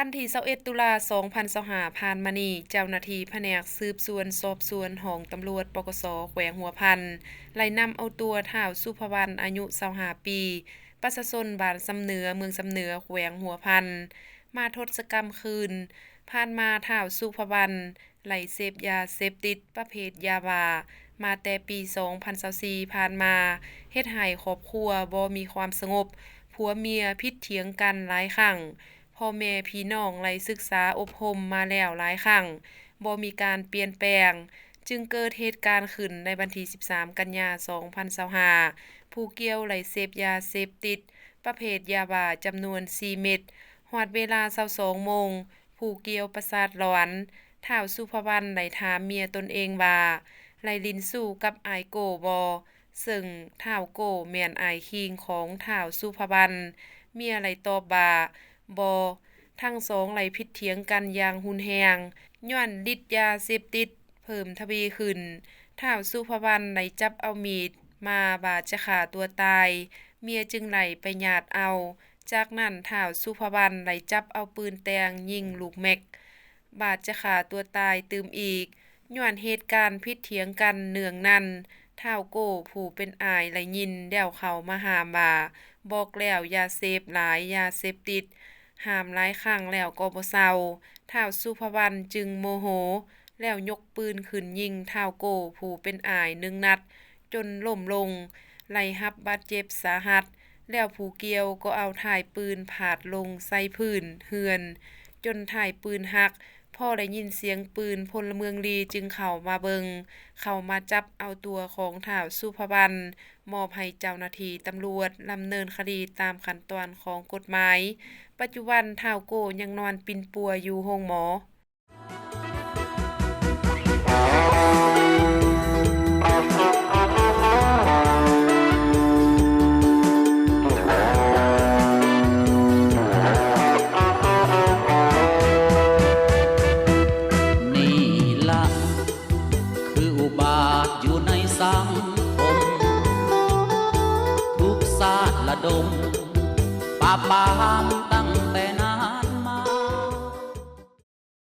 ວັນທີຊາວເອັດ ຕຸລາ ສອງພັນຊາວຫ້າ ຜ່ານມານີ້, ເຈົ້າໜ້າທີ່ພະແນກສືບສວນສອບສວນຫ້ອງຕຳຫຼວດ ປກສ ແຂວງຫົວພັນ ໄດ້ນຳເອົາຕົວທ້າວ ສຸພະວັນ ອາຍຸ ຊາວຫ້າ ປີ, ປະຊາຊົນບ້ານຊຳເໜືອ, ເມືອງຊຳເໜືອ, ແຂວງຫົວພັນ ມາທົດສະກຳຄືນ. ຜ່ານມາ ທ້າວ ສຸພະວັນ ໄດ້ເສບຢາເສບຕິດປະເພດຢາບ້າມາແຕ່ປີສອງພັນຊາວສີ່ຜ່ານມາ, ເຮັດໃຫ້ຄອບຄົວບໍ່ມີຄວາມສະຫງົບ, ຜົວເມຍຜິດຖຽງກັນຫຼາຍຄັ້ງ, ພໍ່ແມ່ພີ່ນ້ອງໄດ້ສຶກສາອົບຮົມມາແລ້ວຫຼາຍຄັ້ງ, ບໍ່ມີການປ່ຽນແປງ, ຈຶ່ງເກີດເຫດການຂຶ້ນໃນວັນທີສິບສາມ ກັນຍາ ສອງພັນຊາວຫ້າ ຜູ້ກ່ຽວໄດ້ເສບຢາເສບຕິດປະເພດຢາບ້າຈຳນວນສີ່ເມັດ. ຮອດເວລາຊາວສອງໂມງ, ຜູ້ກ່ຽວປະສາດຫຼອນ, ທ້າວ ສຸພະວັນ ໄດ້ຖາມເມຍຕົນເອງວ່າ ໄດ້ຫຼິ້ນຊູ້ກັບອ້າຍໂກ້ບໍ່? ເຊິ່ງທ້າວໂກ້ແມ່ນອ້າຍຄີງຂອງທ້າວ ສຸພະວັນ. ເມຍໄດ້ຕອບວ່າ ບໍ່. ທັງສອງໄດ້ຜິດຖຽງກັນຢ່າງຮຸນແຮງ ຍ້ອນລິດຢາເສບຕິດເພີ່ມທະວີຂຶ້ນ. ທ້າວ ສຸພະວັນ ໄດ້ຈັບເອົາມີດມາບາດຈະຂ້າຕົວຕາຍ, ເມຍຈຶ່ງໄດ້ໄປຍາດເອົາ. ຈາກນັ້ນ ທ້າວ ສຸພະວັນ ໄດ້ຈັບເອົາປືນແຕ່ງຍິງລູກແມັກ ບາດຈະຂ້າຕົວຕາຍຕື່ມອີກ. ຍ້ອນເຫດການຜິດຖຽງກັນເນື່ອງນັ້ນ, ທ້າວໂກ້ຜູ້ເປັນອ້າຍໄດ້ຍິນແລ້ວເຂົ້າມາຫ້າມວ່າ ບອກແລ້ວຢ່າເສບຫຼາຍຢາເສບຕິດ, ຫ້າມຫຼາຍຄັ້ງແລ້ວກໍບໍ່ເຊົາ. ທ້າວ ສຸພະວັນ ຈຶ່ງໂມໂຫ ແລ້ວຍົກປືນຂຶ້ນຍິງທ້າວໂກ້ຜູ້ເປັນອ້າຍໜຶ່ງນັດ ຈົນລົ້ມລົງ, ໄດ້ຮັບບາດເຈັບສາຫັດ, ແລ້ວຜູ້ກ່ຽວກໍເອົາທ້າຍປືນຟາດລົງໃສ່ພື້ນເຮືອນ ຈົນທ້າຍປືນຫັກ. ພໍໄດ້ຍິນສຽງປືນ, ພົນລະເມືອງດີຈຶ່ງເຂົ້າມາເບິ່ງ, ເຂົ້າມາຈັບເອົາຕົວຂອງທ້າວສຸພະວັນ ມອບໃຫ້ເຈົ້າໜ້າທີ່ຕຳຫຼວດດຳເນີນຄະດີຕາມຂັ້ນຕອນຂອງກົດໝາຍ. ປັດຈຸບັນ ທ້າວໂກ້ຍັງນອນປິ່ນປົວຢູ່ໂຮງໝໍ. ນີ້ລະຄືອຸບາດຢູ່ໃນສັງຄົມ ທຸກຊາດລະດົມປາບປາມ.